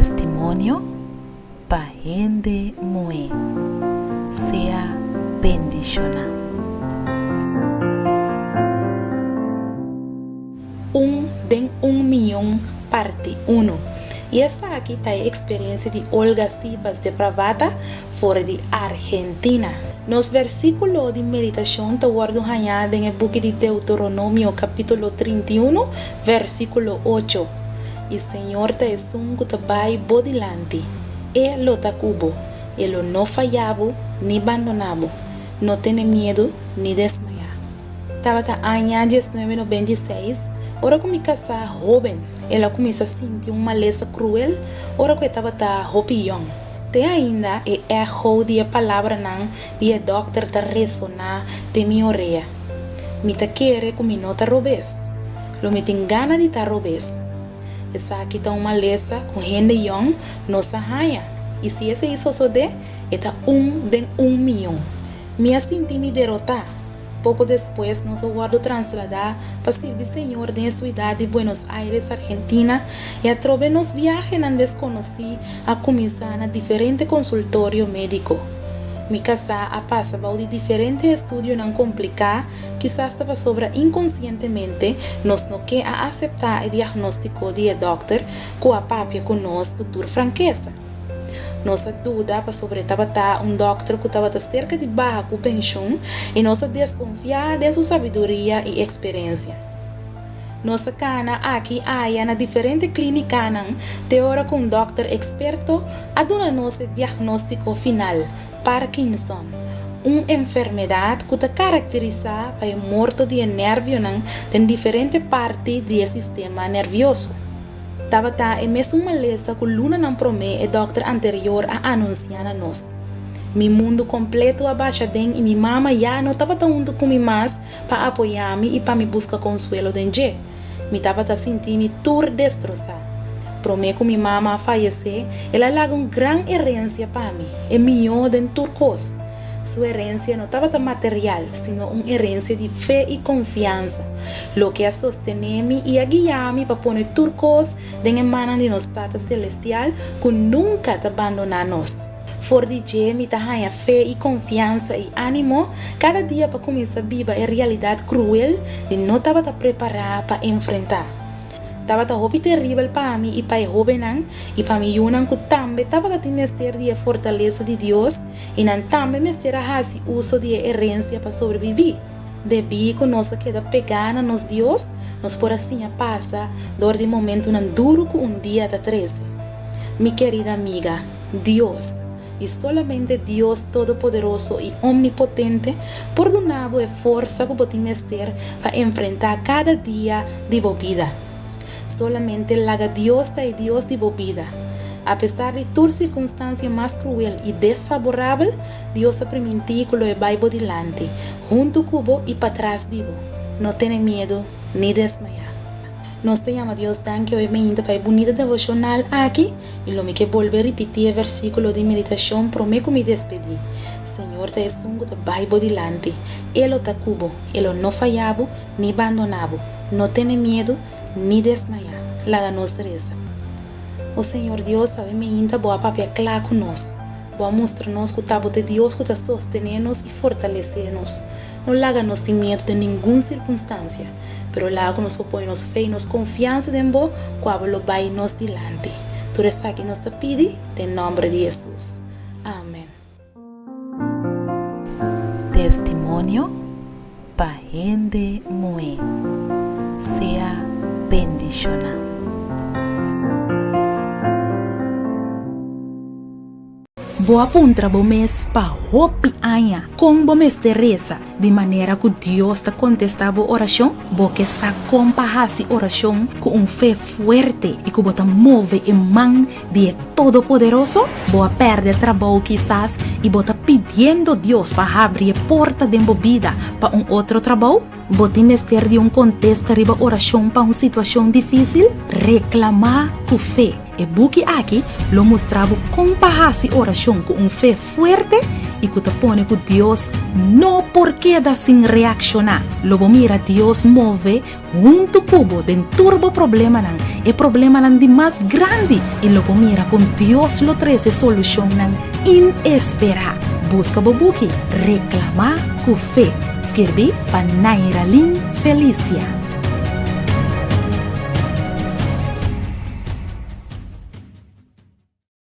Testimonio pa hende muhé. Sea bendishoná. Un den un miyon parti uno. I esaki ta e eksperensia di Olga Sivas de Pravata for di Argentina. Nos versíkulo di meditashon ta wòrdu hañá den e buki di Deuteronomio kapítulo 31, versíkulo 8, I Señor ta esun ku ta bai bo dilanti, E lo ta ku bo, E lo no fayá bo ni bandoná bo. No tene miedu ni desmayá. Tabata aña 1996, ora ku mi kasá hóben, el a kuminsá sinti un malesa kruel ora ku e tabata hopi yòn. Te ainda e echo di e palabranan di e dòkter ta resoná den mi orea. Mi ta kere ku mi no ta robes. Lo mi tin gana di ta robes. Esaki ta un malesa ku hende yòn no sa haña, i si esei sosodé, e ta un den un miyon. Mi a sinti mi derotá. Poko despues nos a wòrdu trasladá pa sirbi Señor den e suidat di Buenos Aires, Argentina, i atrobe nos biahenan deskonosí a kuminsá na diferente konsultorio médiko. Mi kasá a pasa bou di diferente estudionan kompliká, kisas ta pasobra inkonsientemente nos no ke a aseptá e diagnóstiko di e dòkter ku a papia ku nos ku tur frankesa. Nos a duda pasobra e tabata un dòkter ku tabata serka di baha ku penshun i nos a deskonfiá den su sabiduria i eksperensia. Nos a kana aki i aya na diferente klínikanan te ora ku un dòkter eksperto a duna nos e diagnóstiko final, Parkinson, un enfermedat ku ta karakterisá pa e morto di e nèrvionan den diferente parti di e sistema nèrvioso. Tabata e mesun malesa ku lunanan promé e dòkter anterior a anunsiá na nos. Mi mundu kompleto a basha den i mi mama ya no tabata huntu ku mi mas pa apoyá mi i pa mi buska konsuelo den dje. Mi tabata sinti mi tur destrosá. Promé ku mi mama a fayesé, el a laga un gran herensia pa mi, e mihó den tur kos. Su herensia no tabata material, sino un herensia di fe i konfiansa, loke a sostené mi i a guia mi pa pone tur kos den e mannan di nos Tata Selestial ku nunka ta bandoná nos. For di dje mi ta haña fe i konfiansa i ánimo kada dia pa kuminsá biba e realidat kruel di no tabata prepará pa enfrentá. Tabata hopi teribel pa mi i pa e hóbennan i pa mi yunan ku tambe tabata tin mester di e fortalesa di Dios i nan tambe mester a hasi uso di e herensia pa sobrebibí. Debí ku nos a keda pegá na nos Dios, nos por a siña pasa dor di momentunan duru ku un dia ta trese. Mi kerida amiga, Dios, i solamente Dios Todopoderoso i Omnipotente, por duna bo e forsa ku bo tin mester pa enfrentá kada dia di bo bida. Solamente laga Dios ta e Dios di bo bida. Apesar di tur sirkunstansia mas kruel i desfaborabel, Dios a primintí ku lo e bai bo dilanti, huntu ku bo i patras di bo. No tene miedu ni desmayá. Nos ta yama Dios danki awe mainta pa e bunita devoshonal aki i lo mi ke bolbe ripití e versíkulo di meditashon promé ku mi despedí, Señor ta esun ku ta bai bo dilanti, E lo ta ku bo, E lo no fayá bo ni bandoná bo. No tene miedu ni desmayá. Laga nos resa. O Señor Dios, awe mainta Bo a papia kla ku nos. Bo a mustra nos ku ta Bo ta e Dios ku ta sostené nos i fortalesé nos. No laga nos tin miedu den ningun sirkunstansia, pero laga ku nos por pone nos fe i nos konfiansa den Bo ku abo lo bai nos dilanti. Tur esaki nos ta pidi den nòmber di Hesus. Amen. Testimonio pa hende muhé. Sea bendishoná. Bo a puntra bo mes pa hopi aña kon bo mester resa di manera ku Dios ta kontestá bo orashon? Bo ke sa kon pa hasi orashon ku un fe fuerte i ku bo ta move e man di e Todopoderoso? Bo a pèrdè trabou kisas i bo ta pidiendo Dios pa habri e porta den bo bida pa un otro trabou? Bo tin mester di un kontesta riba orashon pa un situashon difísil? Reklamá ku fe! E buki aki lo mustra bo kon pa hasi orashon ku un fe fuerte. i ku ta pone ku Dios no por keda sin reakshoná. Lo bo mira Dios move huntu ku bo den tur bo problemanan, e problemanan di mas grandi, i lo bo mira kon Dios lo trese solushonnan inesperá. Buska bo buki Reklamá ku Fe, skirbí pa Nairalyn Felicia.